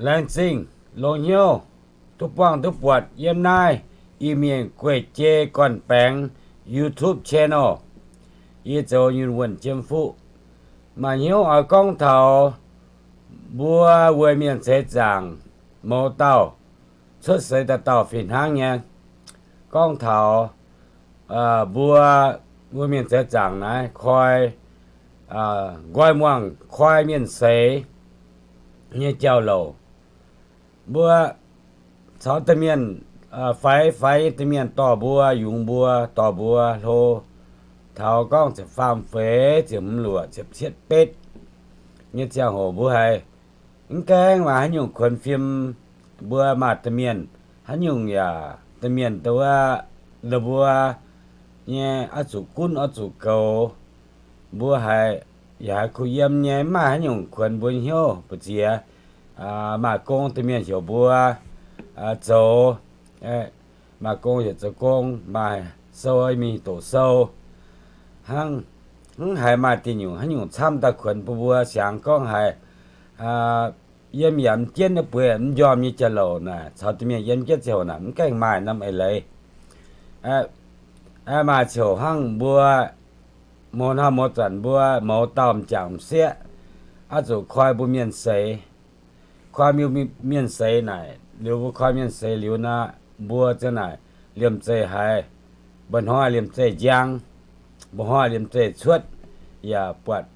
Laengz zingh longx hnyouv duqv buangh duqv buatc yiem naaiv Iu-Mienh gueic jei gorn-baengx YouTube channel. Yie zoux Yunh Wuonh Jiem Fuqv. Maaih hnyouv oix gorngv taux mbuo weic mienh seix zaangc mouz dauh cuotv seix dauh dauh fih hnangv nyei. Gorngv taux mbuo, mbuo mienh seix zaangc naaiv koi, nqoi muangh koi mienh seix nyei jauv-louc. Mbuo caux domh mienh, faix faix nyei domh mienh dorh mbuo, yungz mbuo, dorh mbuo hlo taux gorngv ziepc faam feix, ziepc hmz luoqc, ziepc cietv betv nyei ziangh hoc mbuo haiz mv gaengh maaih haaix nyungc kuonx fim. Mbuo maaih domh mienh haaix nyungc yaac domh mienh wuov, mbuo nyei oix zuqc gunv oix zuqc goux. Mbuo haiz yaac haiz kuh yiem nyei, mv maaih haaix nyungc kuonx mbuo hnyouv mbu'ziex. Maaih gong domh mienh heuc mbuo zoux, maaih gong heuc zoux gong, maaih sou mingh doqc sou. Hnangv, hnangv haiz maaih diuh nyungc haaix nyungc camv daaih kuonx bun mbuo siangx gorngv haiz yiem yaac mv jienv, bueix mv njormh nyei jauv-louc naaic, caux domh mienh yiem jienv ziangh hoc naaic mv gaengh maaih norm eix leiz. Maaih ziouc hnangv mbuo mouz hnoi mouz zanc mbuo mouz dauh m'jangc m'sieqv oix zuqc koi mbuo mienh seix. Koi mbuo mienh seix naaic, liuz mbuo koi mienh seix liuz nor, mbuo ziang naaic liemh zeih haiz, mba'hnoi liemh zeih njang, mba'hnoi liemh zeih cuotv, yaac buatc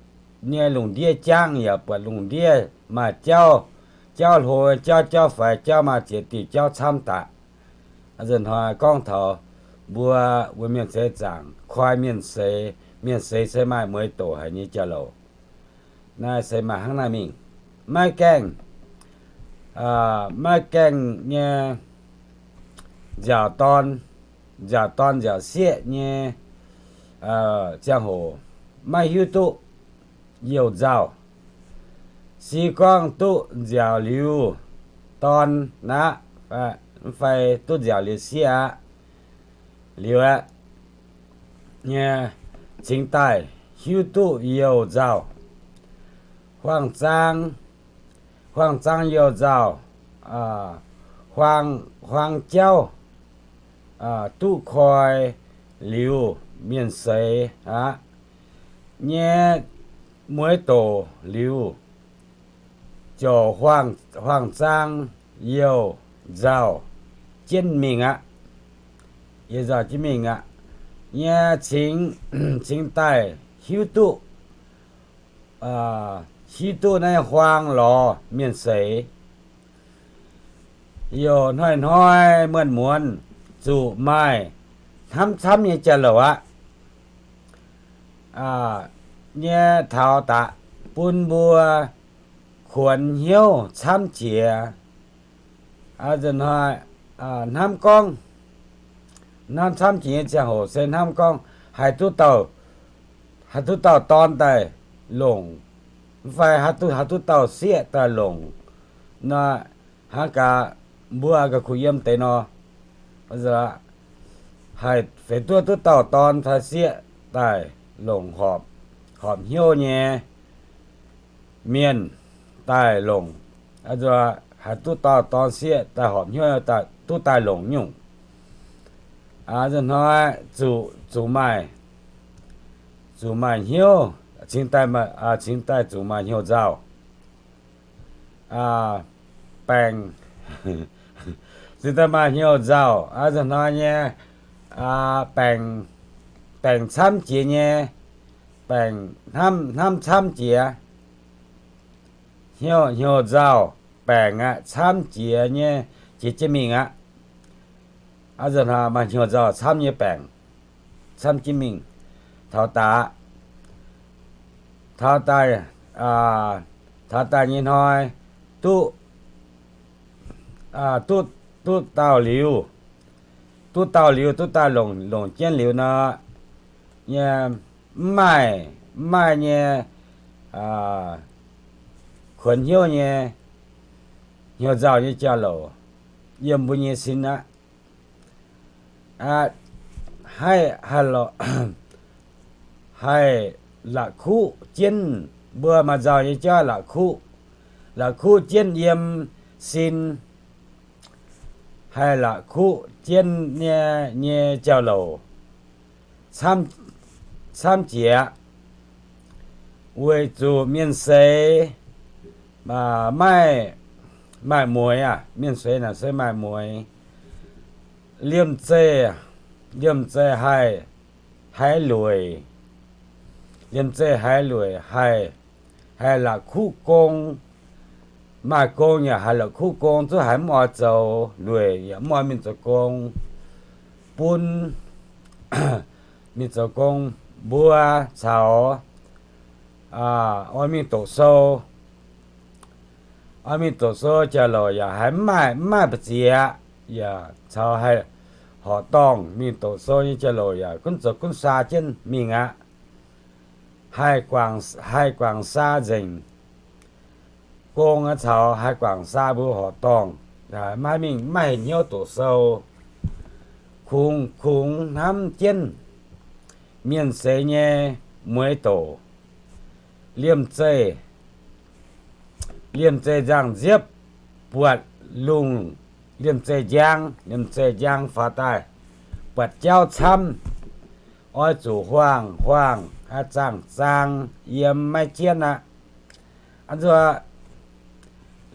nyei lungh ndiev jangv, yaac buatc lungh ndiev maaih jauv, jauv hlo, jauv, jauv faix, jauv maaih ziex diuh jauv camv daaih. Nzunc hnoi gorngv taux mbuo, mbuo mienh seix zaangc koi mienh seix, mienh seix se maaih mueiz doc haic nyei jauv-louc. Naaiv se maaih hnangv naaiv mingh. Maiv gaengh, maiv gaengh nyei nziaauc dorn, nziaauc dorn nziaauc sieqv nyei ziangh hoc maiv hiuv duqv youh nzauh. Se gorngv duqv nziaauc liuz dorn aqv, mv fai duqv nziaauc liuz sieqv aqv liuz aqv nyei, cingx daaih hiuv duqv youh nzauh. Huaang-zaang, huaang-zaang youh nzauh, huaang, huaang jauv duqv koi liuz mienh seix aqv nyei mueiz doc liuz, ziouc huaang-zaang youh nzauh jienv mingh aqv. Youh nzauh jienv mingh aqv nyei, cingx, cingx daaih hiuv duqv, hiuv duqv naaiv huaang lorz mienh seix. Youh hnoi-hnoi muonz-muonz zuqc maaih hnamv camv nyei jauv-louc aqv nyei taux daqc bun mbuo kuonx hnyouv camv jiex. Nzunc hnoi hnamv gorngv, hnamv camv jiex nyei ziangh hoc se hnamv gorngv haih duqv dauh, haih duqv dauh dorn daaih longc, mv fai haih duqv, haih duqv dauh sieqv daaih longc nor, hnangv gaax mbuo gauh kuh yiem deix nor, haih feix duqv, duqv dauh dorn fai sieqv daaih longc horpc, horpc hnyouv nyei mienh daaih longc, haih duqv dauh dorn sieqv daaih horpc hnyouv, duqv daaih longc nyungc. Nzunc hnoi zuqc, zuqc maaih, zuqc maaih hnyouv, cingx daaih, cingx daaih zuqc maaih hnyouv nzauh. Baengc, cingx daaih maaih hnyouv nzauh. Nzunc hnoi nyei baengc, baengc camv jiex nyei, baengc hnamv, hnamv camv jiex. Hnyouv, hnyouv nzauh, baengc aqv, camv jiex nyei, jiex jienv mingh aqv. Nzunc hnoi maaih hnyouv nzauh camv nyei baengc camv jienv mingh. Taux daaih, taux daaih, taux daaih nyei hnoi, duqv, duqv, duqv dauh liuz, duqv dauh liuz, duqv daaih longc, longc jienv liuz nor, nyei, mv maaih, mv maaih nyei kuonx hnyouv nyei, hnyouv nzauh nyei jauv-louc yiem mbuo nyei sin aqv. Haih, haih lorqc, haih la'kuqv jienv, mbuo maaih nzauh nyei jauv la'kuqv, la'kuqv jienv yiem sin, haih la'kuqv jienv nyei, nyei jauv-louc camv jiex, weic zuqc mienh seix maaih, maaih mueix aqv. Mienh seix naaic se maaih mueix. Liemh zeih, liemh zeih haih, haih lueic, liemh zeih haih lueic, haih, haih la'kuqv gong. Maaih gong yaac haih la'kuqv gong, zuqc haiz mv oix zoux, lueic yaac mv oix mingh zoux gong, bun mingh zoux gong. Mbuo caux oix mingh doqc sou, oix mingh doqc sou jauv-louc yaac haiz mv maaih, mv maaih mbu'ziex, yaac caux haih horqc dorngh mingh doqc sou nyei jauv-louc yaac gunv zoux gunv saa jienv mingh aqv. Haih guangc, haih guangc saa nzengc. Gong caux haih guangc saa mbuo horqc dorngh, maiv mingh, maiv haih hnyouv doqc sou. Kungx, kungx hnamv jienv mienh seix nyei mueix doc. Liemh zeih, liemh zeih nzangc-nziepv buatc lungh, liemh zeih njang, liemh zeih njang faaux daaih buatc jauv camv, oix zuqc huaang-huaang, zaang-zaang, yiem maiv jienv aqv. Nzuonx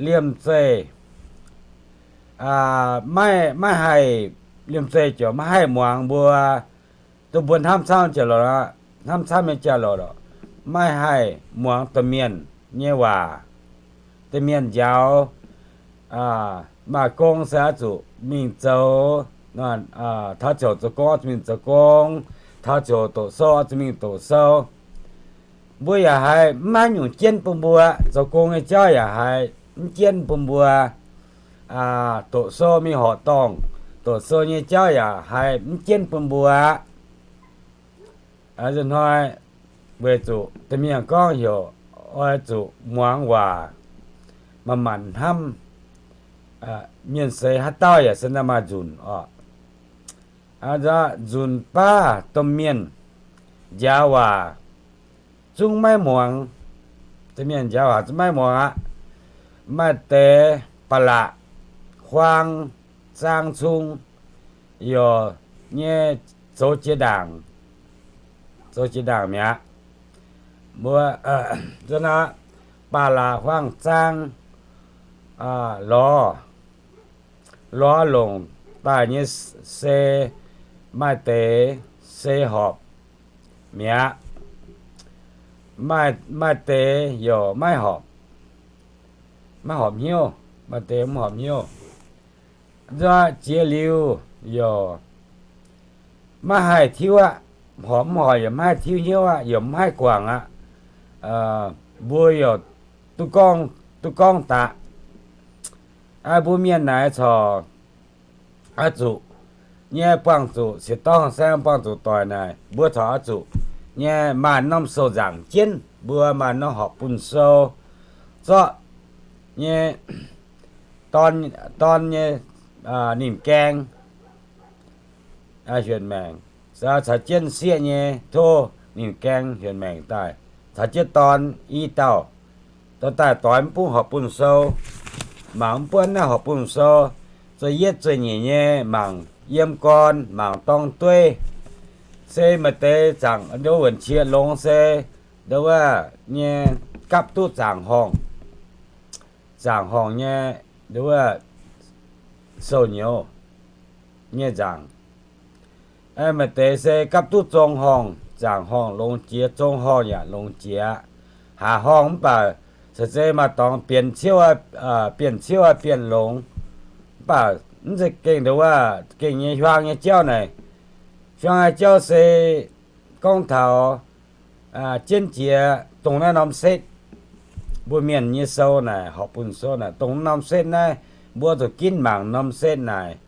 liemh zeih maiv, maiv haih, liemh zeih ziouc maiv haih muangx mbuo, duqv mbuo hnamv camv jauv-louc, hnamv camv nyei jauv-louc, maiv haih muangx domh mienh nyei waac. Domh mienh njaaux, maaih gong se oix zuqc mingh zoux, taux ziouc zoux gong oix zuqc mingh zoux gong, taux ziouc doqc sou oix zuqc mingh doqc sou. Mbuo yaac haiz mv haih nyungc jienv bun mbuo, zoux gong nyei jauv yaac haiz mv jienv bun mbuo, doqc sou mingh horqc dorngh, doqc sou nyei jauv yaac haiz mv jienv bun mbuo. Ih hnoi weic zuqc domh mienh gorngv heuc oix zuqc muangx waac, manc-manc hnamv. Mienh seix haaix dauh yaac se naaiv maaih nzunc oc. Nzunc baav domh mienh njaaux waac zungv maiv muangx. Domh mienh njaaux waac zungv maiv muangx aqv. Maaih deix ba'laqc, huaang, zaang cung, youc nyei zoux jiex ndaangc, zoux jiex ndaangc mi'aqv. Mbuo, ba'laqc, huaang, zaang, lorz, lorz longc daaih nyei se maaih deix se horpc mi'aqv. Maaih, maaih deix youc maiv horpc, maiv horpc hnyouv, maaih deix mv horpc hnyouv. Nzunc jiex liuz youc maiv haih tiuv aqv. Horpc mv horpc yaac maiv haih tiuv hnyouv aqv, yaac mv haih guangc aqv. Mbuo youc duqv gorngv, duqv gorngv daqc. Mbuo mienh naaic corc oix zuqc nyei buangh zuqc sieqv dorng saeng buangh zuqc doic naaic, mbuo corc oix zuqc nyei maaih norm sou nzaangc jienv, mbuo maaih norm horpc bun sou zorqv nyei dorn, dorn nyei ninh gaeng hienx maengc, caux jienv sieqv nyei tov ninh gaeng hienx maengc daaih, caux jienv dorn i dauh, dorh daaih doix mv bung horpc bun sou, mangc mv buonv naaiv horpc bun sou, zueih yietv zueih nyeic nyei mangc yiem gorn, mangc dorng dueiv, se maaih deix zaangc nduov wuonc qiex longx se nduov wuov nyei gapv duqv zaangc horngh, zaangc horngh nyei nduov wuov sou nyouz nyei nzaangc. Maaih deix se gapv duqv zong horngh, zaangc horngh longx jiex, zong horngh yaac longx jiex. Haaz horngh mv baac se maaih dorngx bienh ciouv, bienh ciouv bienh longx. Mv baac mv zeiz gengh nduov wuov gengh nyei hiuang nyei jauv naaic. Hiuang nyei jauv se gorngv taux jienv jiex dongh naaiv norm setv. Mbuo mienh nyei sou naaic, horpc bun sou naaic, dongh naaiv norm setv naaiv, mbuo zuqc ginv mangc norm setv naaic.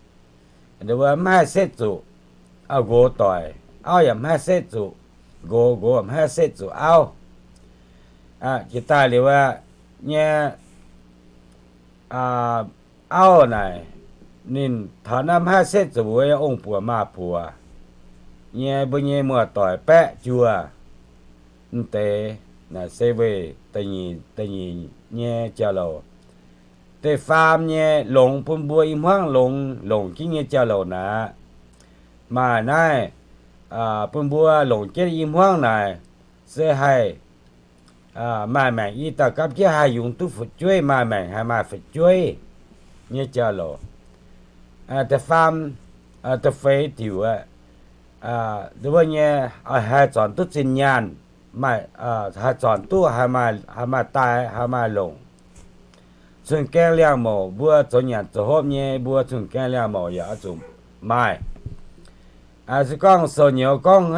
Nduov wuov mv haih setv zuqc nqox doic, auv yaac mv haih setv zuqc nqox, nqox mv haih setv zuqc auv. Jiex daaih liuz aqv nyei, auv naaic, ninh taux naaiv mv haih setv zuqc mbuo nyei ong-buoc maa-buoc nyei, mbuo nyei muoz-doic baeqv juoh m'deix. Naaic se weic da'nyeic, da'nyeic nyei jauv-louc. da'faam nyei longx bun mbuo i hmuangv longx, longc jienv nyei jauv-louc naaic. Maaih naaiv bun mbuo longc jienv i hmuangv naaic, se haih maaih maengc i dauh gapv jienv haih yungz duqv fu'jueiv, maaih maengc haih maaih fu'jueiv nyei jauv-louc. Da'faam, da'feix diuc, wuov nyei haih zornc duqv zinh nyaanh, haih zornc duqv, haih maaih daaih, haih maaih longc. Cun-gaeng liangh mouc mbuo zoux nyanc zoux hopv nyei, mbuo cun-gaeng liangh mouc yaac oix zuqc maaih. Se gorngv sou nyouz gorngv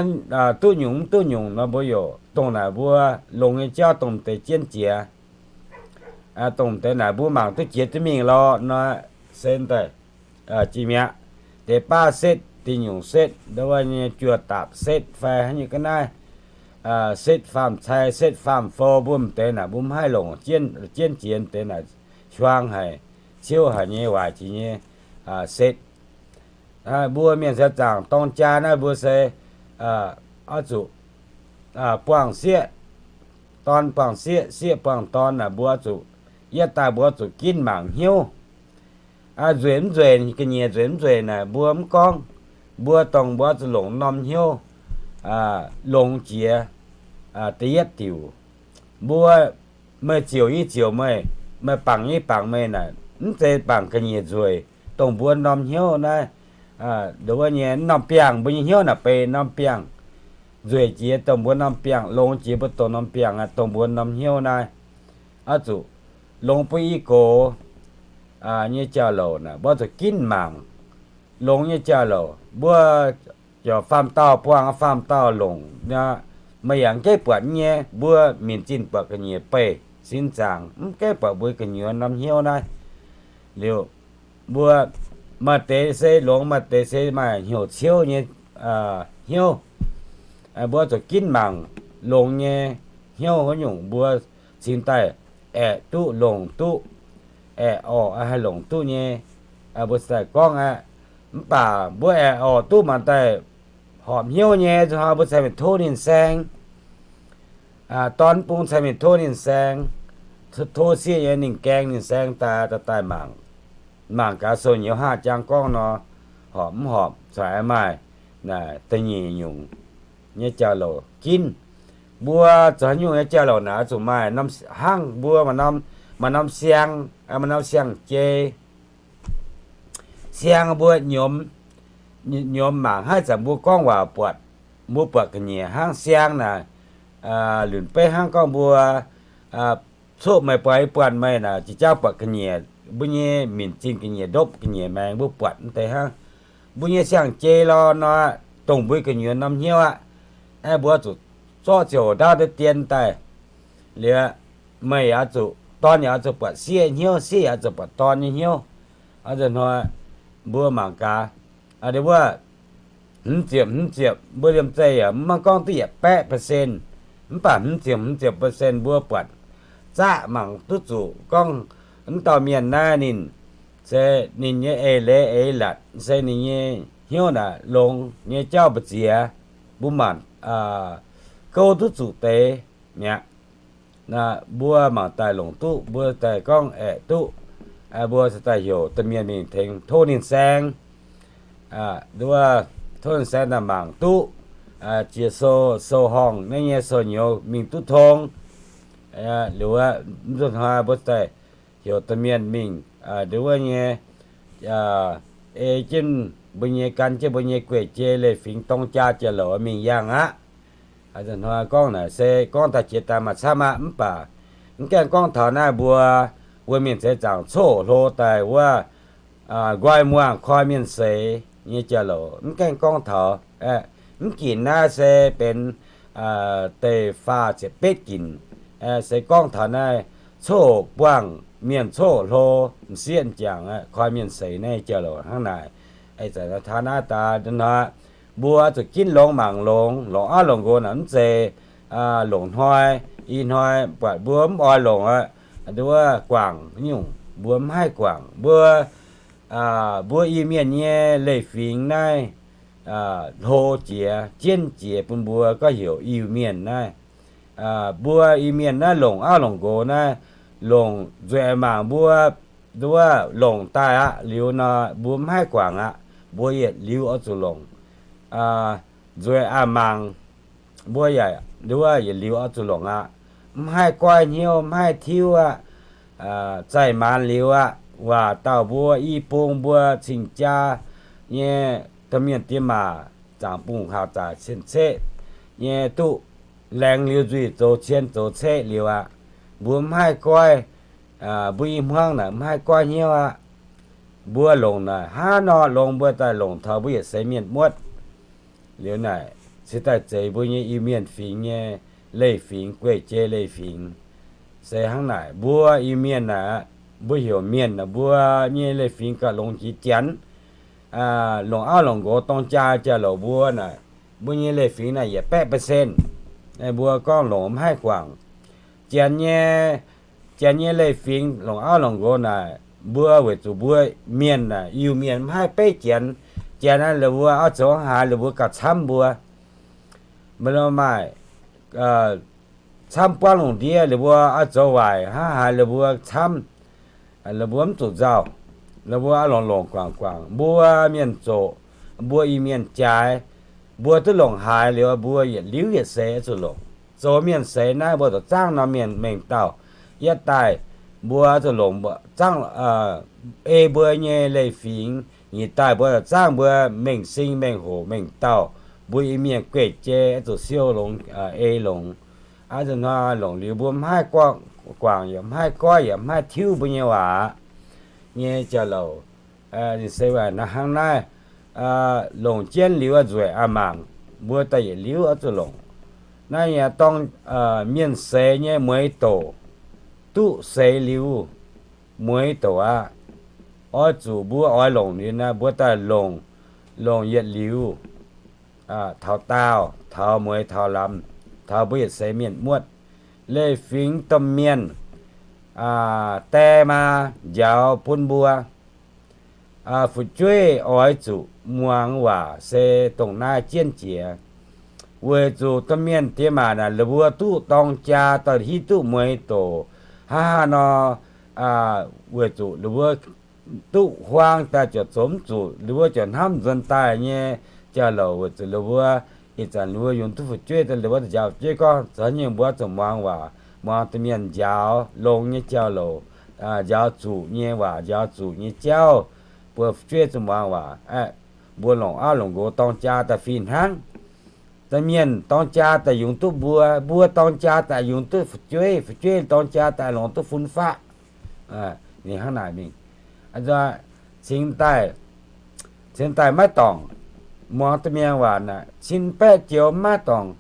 duqv nyungc mv duqv nyungc nor, mbuo youc dongh naaic mbuo longx nyei jauv dongh deix jienv jiex, dongh deix naaic mbuo mangc duqv jiex duqv mingh lorqc nor, se daaih jiex mi'aqv. Deix baav setv, deix nyungc setv, ndo wuov nyei juoh daapc setv fai haaix nyungc ga'naaiv, setv faam-cai, setv faam-fou, mbuo m'deix naaic mbuo mv haih longc jienv jiex deix naaic, hiuang haic, ciouv haic nyei, waaic jiex nyei setv. Mbuo mienh se zaangc dorng jaa naaiv mbuo se oix zuqc buangh sieqv, dorn buangh sieqv, sieqv buangh dorn naaic mbuo oix zuqc, yietv daaih mbuo oix zuqc ginv mangc hnyouv. Nzueic mv nzueic, ga'nyiec nzueic mv nzueic naaic mbuo mv gorngv, mbuo dongh mbuo oix zuqc longc norm hnyouv longx jiex. Da'yietv diuc, mbuo, meih ziouc yie ziouc meih, meih bangc yie bangc meih naaic mv zeiz bangc ga'nyiec nzueic, dongh mbuo norm hnyouv naaiv. Ndo wuov nyei norm biangh, mbuo nyei hnyouv naaic benx norm biangh. Nzueic jiex dongh mbuo norm biangh, longx jiex mbuo dongh norm biangh, dongh mbuo norm hnyouv naaiv. Oix zuqc longx bun i gox nyei jauv-louc naaic mbuo oix zuqc ginv mangc. Longx nyei jauv-louc mbuo ziouc faam dauh buangh, faam dauh longc. Meih yaac mv gaengh buatc nyei, mbuo minc zinh buatc ga'nyiec beih sin zaangc, mv gaengh buatc mbuo gu'nyuoz norm hnyouv naaiv. Liuz, mbuo maaih deix se longx, maaih deix se maaih hnyouv ciouv nyei hnyouv. Mbuo zuqc ginv mangc longx nyei hnyouv wuov nyungc mbuo cingx daaih aeqv duqv, longc duqv, aeqv, orqc, haih longc duqv nyei. Mbuo cingx daaih gorngv aqv. Mv baac mbuo aeqv, orqc duqv mangc daaih horpc hnyouv nyei, mbuo cingx mingh tov ninh saeng. Dorn bung cingx mingh tov ninh saeng, tov sieqv nyei ninh gaeng ninh saeng daaih, daaih mangc. Mangc gaax sou nyouz haav jangx gorngv nor, horpc mv horpc, cingx maaih naaic da'nyeic nyungc nyei jauv-louc ginv. Mbuo zoux haaix nyungc nyei jauv-louc naaic zuqc maaih hnangv mbuo maaih norm siang, maaih norm siang-jei. Siang mbuo nyiemz, nyiemz mangc haaix zanc mbuo gorngv waac buatc, mbuo buatc ga'nyiec hnangv siang naaic, lunc beiv hnangv gorngv mbuo coqv meih buatc, yie buatc meih naaic, jiex jauv buatc ga'nyiec, mbuo nyei minc zinh ga'nyiec, ndopv ga'nyiec maengx, mbuo buatc mv deix hnangv. Mbuo nyei siang-jei lorqc nor, dongh mbuo gu'nyuoz norm hnyouv aqv. Aeqv, mbuo zuqc zorqv ziouc ndaauv deix dien daaih. Liuz, meih yaac oix zuqc, dorn yaac oix zuqc buatc sieqv hnyouv, sieqv yaac oix zuqc buatc dorn nyei hnyouv. Hnoi mbuo mangc gaax, wuov, hmz ziepc hmz ziepc mbuo liemh zeih yaac mv gorngv duqv yietc baeqv percent, mv baac hmz ziepc hmz ziepc percent mbuo buatc zaqv mangc duqv zuqc gorngv mv dauh mienh naaiv ninh se ninh nyei eix leiz eix latc, se ninh nyei hnyouv naaic longx nyei jauv mbu'ziex, mbuo mangc gouv duqv zuqc deix mi'aqv. Mbuo mangc daaih longc duqv, mbuo daaih gorngv aeqv duqv, mbuo se daaih heuc domh mienh mingh tengx tov ninh saeng. Wuov, tov ninh saeng daaih mangc duqv, jiex sou, sou horngh naaiv nyei sou nyouz mingh duqv tong. Liuz, mv zuqc hnoi mbuo daaih heuc domh mienh mingh, nduov wuov nyei, ei jienv mbuo nyei, gan jienv mbuo nyei guei-jei leiz-fingx dorng jaa jiex louc mingh yangh aqv. Hnoi gorngv naaic se gorngv daaih jiex daaih maaih camv aqv, mv baac mv gaengh gorngv taux naaiv mbuo, mbuo mienh seix zaangc coqv hlo daaih wuov, nqoi muangh koi mienh seix nyei jiex louc, mv gaengh gorngv taux. Mv ginc naaiv se benx da'faam ziepc betv ginc, se gorngv taux naaiv coqv buangh mienh coqv hlo, m'sieqv m'jangc koi mienh seix naaiv jiex louc hnangv naaic. Ih zanc taux naaiv daaih hnoi, mbuo zuqc ginv longx mangc longx, longc auv longc nqox naaic mv zeiz longc hnoi, ih hnoi buatc mbuo mv oix longc aqv, nduov guangc nyungc mbuo mv haih guangc. Mbuo, mbuo Iu-Mienh nyei leiz-fingx naaiv hlo jiex, jienv jiex bun mbuo gorngv heuc Iu-Mienh naaiv. Mbuo Iu-Mienh naaiv longc auv longc nqox naaiv, longc nzueic mangc mbuo nduov longc daaih aqv liuz nor, mbuo mv haih guangc aqv. Mbuo yietc liuz oix zuqc longc. Nzueic a'maangc, mbuo yaac nduov yietc liuz oix zuqc longc aqv. Mv haih goiv hnyouv, mv haih tiuv aqv. Zaih maanz liuz aqv, waac dauh mbuo i bung mbuo cing-jaa nyei domh mienh diex maac zaangc bungh haac zaaic cien-ceqv nyei duqv laengz liuz nzuih zoux cien zoux ceqv liuz aqv, mbuo mv haih goiv. Mbuo i hmuangv naaic mv haih goiv hnyouv aqv. Mbuo longc naaic hnangv nor longx, mbuo daaih longc taux mbuo yietc seix mienh muotv. Liuz naaic se daaih zeiz mbuo nyei Iu-Mienh fingx nyei leiz-fingx, gueiv jei leiz-fingx. Se hnangv naaic, mbuo Iu-Mienh naaic, mbuo heuc mienh naaic, mbuo nyei leiz-fingx gauh longx jiex Janx. Longc auv longc nqox dorng jaa jauv-louc mbuo naaic, mbuo nyei leiz-fingx naaic yietc baeqv percent, mbuo gorngv longc mv haih guangc. Janx nyei, Janx nyei leiz-fingx longc auv longc nqox naaic, mbuo weic zuqc mbuo mienh naaic, Iu-Mienh mv haih beiv Janx. Janx naaic la'mbuo oix zoux haaix la'mbuo gauh camv mbuo. Maiv maaih camv buangv lungh ndiev, la'mbuo oix zoux waaic hnangv haaix la'mbuo camv. La'mbuo mv zuqc nzauh. La'mbuo oix longc longc guangc guangc, mbuo mienh zoqc, mbuo Iu-Mienh jaaix, mbuo duqv longc haaix liuz mbuo yietc liuz yietc seix zuqc longc. Zoux mienh seix naaiv mbuo zuqc zaangv norm mienh mengh dauh. Yietv daaih mbuo zuqc longc zaangv ei mbuo nyei leiz-fingx. Nyic daaih mbuo zuqc zaangv mbuo mengh sing mengh hoc mengh dauh, mbuo Iu-Mienh gueiv jei zuqc siou longx, ei longx. Hnangv naaiv longc liuz mbuo mv haih guangc yaac mv haih goiv yaac mv haih tiuv mbuo nyei waac nyei jauv-louc. Hnangv naaiv, longc jienv liuz nzueic aqv mangc, mbuo daaih yietc liuz oix zuqc longc. Naaiv yaac dorng mienh seix nyei mueiz doc, duqv seix liuz mueiz doc aqv. Oix zuqc mbuo oix longc liuz naaiv mbuo daaih longc, longc yietc liuz, taux daauh, taux mueiz, taux lamz, taux mbuo yietc seix mienh muotv. Leiz-fingx domh mienh die maa njaaux bun mbuo. Fu'jueiv oix zuqc muangx waac se dongh naaiv jienv jiex. Weic zuqc domh mienh diex maac naaic la'mbuo duqv dorng jaa daaih hiuv duqv mueiz doc hnangv haaix nor, weic zuqc la'mbuo duqv huaang daaih ziouc zoux mv zuqc, la'mbuo ziouc hnamv nzuonx daaih nyei jauv-louc. Weic zuqc la'mbuo ih zanc la'mbuo yungz duqv fu'jueiv daaih, la'mbuo zuqc njaaux fu'jueiv gorngv zanc-nyeic mbuo zuqc muangx waac, muangx domh mienh njaaux longx nyei jauv-louc, njaaux zuqc nyei waac, njaaux zuqc nyei jauv, mbuo fu'jueiv zuqc muangx waac. Mbuo longc auv longc nqox dorng jaa daaih fih hnangv. Domh mienh dorng jaa daaih yungz duqv mbuo, mbuo dorng jaa daaih yungz duqv fu'jueiv, fu'jueiv dorng jaa daaih longc duqv fun-faqv. Ninh hnangv naaic mingh. Cingx daaih, cingx daaih maiv dorngc. Muangx domh mienh waac naaic, cin baeqv joux maiv dorngc,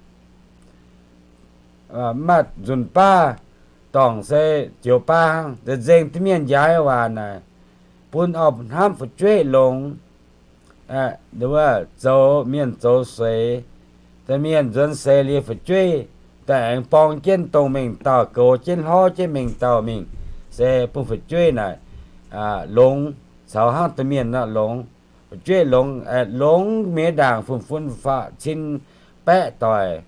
maaih nzunc baav dorngc se joux baav hnangv. Nzengc domh mienh njaaux waac naaic, bun oix hnamv fu'jueiv longx, zoux mienh zoux seix, domh mienh nzuonx seix liuz fu'jueiv daaih aengx borng jienv dongh mengh dauh, goux jienv hlorv jienv mengh dauh mingh, se bun fu'jueiv naaic longx caux hnangv domh mienh nor longx. Fu'jueiv longx, longx mienh ndaangc fun-fun faqv cin baeqv doic,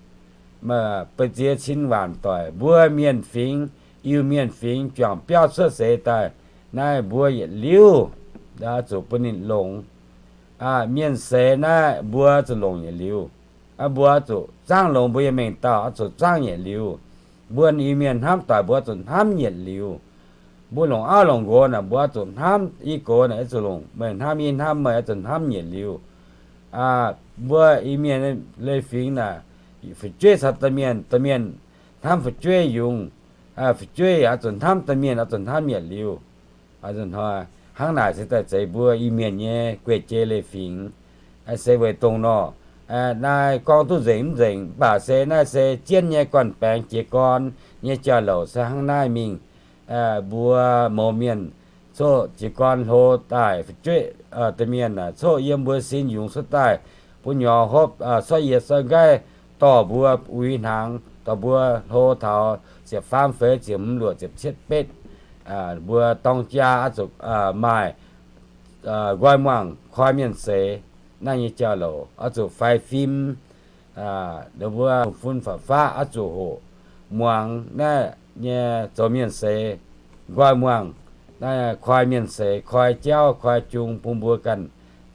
ba'ziex cin waanc doic. Mbuo mienh fingx, Iu-Mienh fingx juangc biauv cuotv seix daaih, naaiv mbuo yietc liuz zuqc bun ninh longx. Mienh seix naaiv mbuo zuqc longc yietc liuz. Mbuo zuqc zaangv longx mbuo nyei mengh dauh, oix zuqc zaangv yietc liuz. Mbuo Iu-Mienh hnamv doic mbuo zuqc hnamv yietc liuz. Mbuo longc auv longc nqox naaic, mbuo zuqc hnamv i gox naaic, zuqc longc meih hnamv yie, hnamv meih, zuqc hnamv yietc liuz. Mbuo Iu-Mienh leiz-fingx naaic, fu'jueiv caux domh mienh, domh mienh hnamv fu'jueiv yungz, fu'jueiv yaac zuqc hnamv domh mienh, zuqc hnamv yietc liuz. Hnangv naaic se daaih zeiz mbuo Iu-Mienh nyei guei-jei leiz-fingx. Se weic dongh nor, naaiv gorngv duqv nzengc mv nzengc, mv baac se naaiv se jienv nyei gorn-baengx jiez gorn nyei jauv-louc se hnangv naaiv mingh. Mbuo mouz mienh coqv jiez gorn hlo daaih fu'jueiv, domh mienh coqv yiem mbuo sin yungz cuotv daaih, buov nyorx hopv, cuotv yiez cuotv nqaiv, dorh mbuo uix hnaangx, dorh mbuo hlo taux ziepc faam feix, ziepc hmz luoqc, ziepc cietv betv. Mbuo dorng jaa oix zuqc maaih nqoi muangx koi mienh seix naaiv nyei jauv-louc, oix zuqc faix fim. Mbuo fun-fun faqv-faqv oix zuqc hoqc muangx naaiv nyei zoux mienh seix nqoi muangx. koi mienh seix, koi jauv, koi jung bun mbuo ganh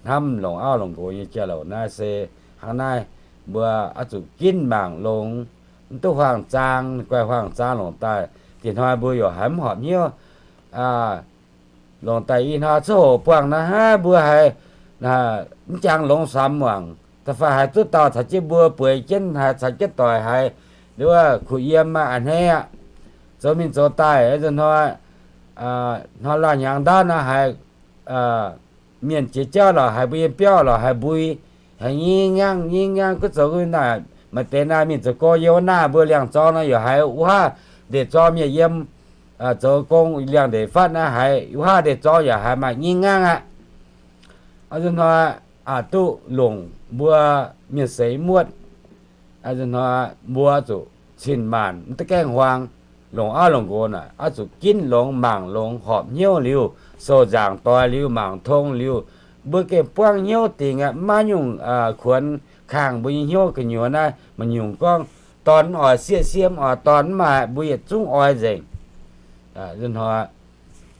hnamv longc auv longc nqox nyei jauv-louc naaiv se hnangv naaiv. Mbuo oix zuqc ginv mangc longx, mv duqv huaang-zaang, guai huaang-zaang longc daaih. Diex hnoi mbuo yaac haiz mv horpc hnyouv. Longc daaih ih hnoi cuotv hoc buangh naaiv hnangv, mbuo haiz mv jangx longx samx muangc, da'faanh haiz duqv dauh caux jienv mbuo bueix jienv, haiz caux jienv doic, haiz wuov kuh yiem a'hneiv aqv. Zoux mingh zoux daaih nzunc hnoi, hnoi laanh hnyangx ndaauv nor haiz mienh jiex jauv lorqc, haiz mbuo yiem biauv lorqc, haiz mbui, haiz nyingv nyangv nyingv nyangv, gunv zoux naaic. Maaih deix naaiv mingh zoux gong yiem wuov naaiv mbuo liangx-zorng nor yaac haiz wuov haav ndeic-zorng mienh yiem zoux gong liangx-ndeic fatv naaiv, haiz wuov haav ndeic-zorng yaac haiz maaih nyingv nyangv aqv. Nzunc hnoi aqc duqv longc mbuo mienh seix muotv. Nzunc hnoi mbuo zuqc cin-maanc, mv duqv gaengh huaang. Longc auv longc nqox naaic oix zuqc ginv longx, mangc longx, horpc hnyouv liuz, sou nzaangc doix liuz, mangc tong liuz, mbuo gengh buangv hnyouv dingc aqv. Maiv nyungc kuonx kangh mbuo nyei hnyouv gu'nyuoz naaiv. Maaih nyungc gorngv dorn mv oix sieqv, sieqv mv oix dorn, mv maaih, mbuo yietc zungv oix nzengc. Nzunc hnoi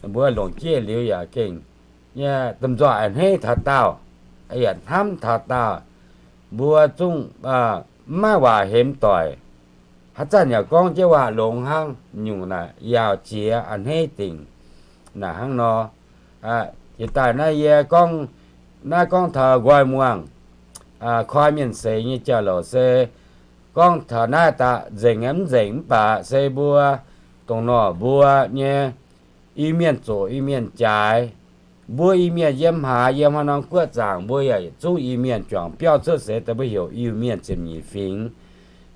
mbuo longc jienv liuz yaac gengh nyei domh nzoih a'hneiv taux daauh, yaac hnamv taux daauh. Mbuo zungv mv maaih waac hemx doic. Haaix zanc yaac gorngv jienv waac longx hnangv. Nyungc naaic yaauc jiex a'hneiv dingc. Naaic hnangv nor, jiex daaih naaiv yie gorngv, naaiv gorngv taux nqoi muangh, koi mienh seix nyei jauv-louc se gorngv taux naaiv daaih nzengc mv nzengc mv baac se mbuo dongh nor mbuo nyei Iu-Mienh zoqc Iu-Mienh jaaix. Mbuo Iu-Mienh yiem haaix, yiem haaix norm guoqv zaangc, mbuo yaac yietc zungv Iu-Mienh. Juangc biauv cuotv seix daaih mbuo heuc Iu-Mienh ziepc nyeic fingx.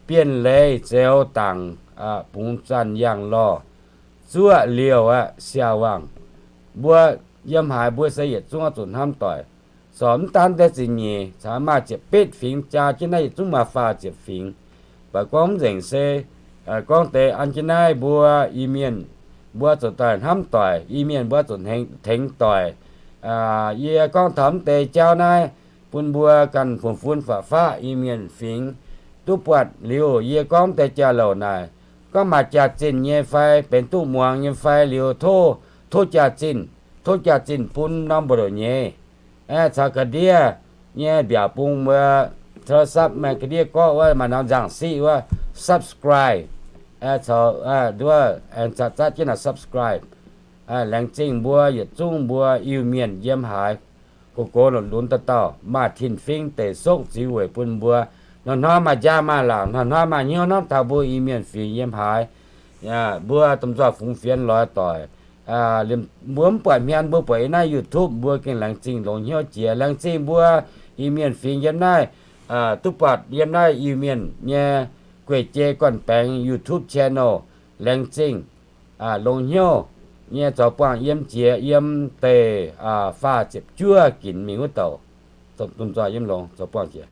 Bienh leiz, Zeux, Dangc, Bungx, Zanh, Yangh, Lorh, Zuoqv, Liouh aqv, Siaauc, Wangc. Mbuo yiem haaix mbuo se yietc zungv oix zuqc hnamv doic. Corc mv daan deix ziepc nyeic, caux maaih ziepc betv fingx jaa jienv naaiv yietc zungv maaih faah ziepc fingx. Mv baac gorngv mv nzengc se gorngv deix an jienv naaiv mbuo Iu-Mienh, mbuo zuqc doic hnamv doic, Iu-Mienh mbuo zuqc tengx doic. Yie gorngv taux mv deix jauv naaiv bun mbuo ganh fun-fun faqv-faqv Iu-Mienh fingx duqv buatc liuz, yie gorngv mv deix jauv-louc naaic, gorngv maaih jaax-zinh nyei fai benx duqv muangx nyei fai liuz, tov, tov jaax-zinh, tov jaax-zinh bun norm mbu'ndongx nyei, caux ga'ndiev nyei mbiaauc bung wuov, โทรศัพท์ maengx ga'ndiev gorqv wuov, maaih norm nzangc-siqv wuov, subscribe, caux nduov aengx zatv jienv naaic subscribe. Laengz zingh mbuo yietc zungv mbuo Iu-Mienh yiem haaix, gox gox lunx lunx dauh dauh, maaih tin-fingx deic sokv ziux weic bun mbuo. Hnoi-hnoi maaih njang maaih laangc, hnoi-hnoi maaih hnyouv hnamv taux mbuo Iu-Mienh fingx yiem haaix. Mbuo domh nzoih fungx fienx loix doic, mbuo mv buatc hmien mbuo buatc yiem naaiv YouTube, mbuo gengh laengz zingh longx hnyouv jiex. Laengz zingh mbuo Iu-Mienh fingx yiem naaiv, duqv buatc yiem naaiv Iu-Mienh nyei gueic jei gorn-baengx YouTube channel. Laengz zingh longx hnyouv nyei zoux buangh yiem jiex yiem deix faah ziepc juov ginc mingh wuov douc. Domh nzoih yiem longx zoux buangh jiex.